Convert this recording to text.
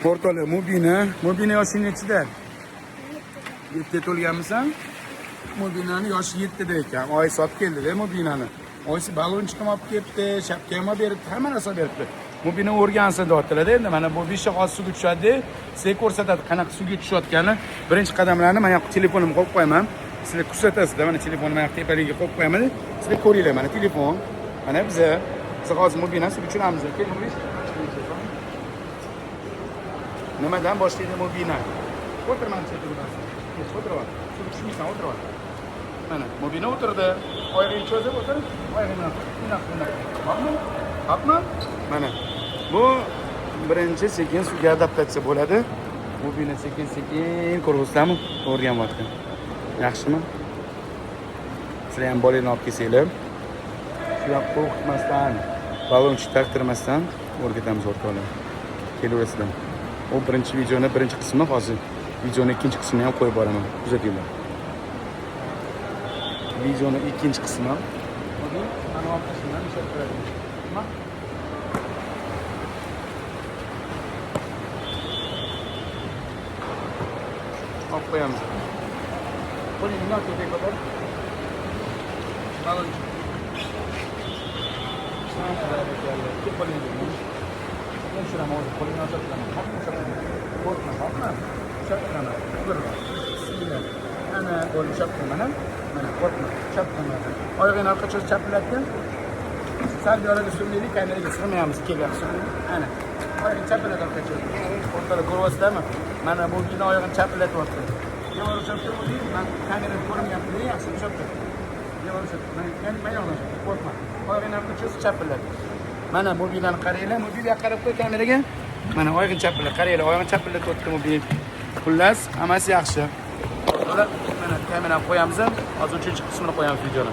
O'rtoqlar, Mubina, Mubina yoshi nechida? 7 to'lganmisan? Mubinani yoshi 7 da ekan. Oyisi olib keldi-da Mubinani. Oyisi balonchik ham olib kelibdi, shapka ham olib beribdi, hamma narsa olib beribdi. Mubina o'rgansin deyaptilar-da. Endi mana bu besha hozir suvga tushadi. Sizga ko'rsatadi qanaqa suvga tushayotgani. Birinchi qadamlarni mana yoqqa telefonimni qo'yib qo'yaman. Sizlar kuzatasizlar, mana telefonni mana tepaligiga qo'yib qo'yaman. Sizlar ko'ringlar mana telefon. Mana biza biz hozir Mubina suvga tushiramiz. Keling, Mubish. Nimadan boshlaydi Mubina? O'tir mana chetiga. O'tirib ol. Suvga tushmaysan, o'tirib ol. Mana Mubina o'tirdi. Oyog'ingni cho'zib o'tir. Oyog'ingni bunaqa bunaqa. Hopmi? Hopmi? Mana. Bu birinchi sekin suvga adaptatsiya bo'ladi. Mubina sekin-sekin ko'ryapsizlarmi? O'rganyapti. Yaxshimi? Sizlar ham bolanglarni olib kelsanglar, shu yoq qo'rqitmasdan, balonchik taqtirmasdan o'rgatamiz o'rtoqlar. Kelaverasizlar. U birinchi videoni birinchi qismi, hozir videoni ikkinchi qismini ham qo'yib boraman. Kuzatinglar. Videoni ikkinchi qismi. Mana olib tashlayman, ushlab turadi. Nima? Olib qo'yamiz. Qo'lingni bundoq tepaga ko'tar. Balonchik. Mana barakalla. Ikki qo'lingni. Men tushiraman o'zim, qo'lingni ushlab turaman. Hopmi, ushlab turaman. Qo'rqma, hopmi? Ushlab turaman. Bir. Bismillah. Ana, qo'lni ushlab turaman, ha? Mana, qo'rqma. Ushlab turaman. Oyog'ingni orqa cho'z chapillatgan. Sal bu yoqqa surmaylik, kameraga sig'mayamiz, kel yoqqa surmaylik. Ana. Oyog'ingni chapillat orqa cho'z. O'rtoqlar ko'ryapsizlarmi? Mana bu bino oyog'ini chapillatyapti. Devor ushlab tur, o'zing. Man kamerada ko'rinmayapti, yaxshi ushlab tur. Devor ushlab tur. Mana, mana yoqdan ushlab tur. Qo'rqma. Oyog'ingni orqa cho'z chapillat. Mana mobilani qaranglar, mobil yoqqa qarab qo'y kameraga. Mana oyog'ini chapillat, qaranglar, oyog'ini chapillatyapti mobil. Xullas, hammasi yaxshi. Mana kamerani qo'yamiz. Hozir 3-qismini qo'yamiz videoni.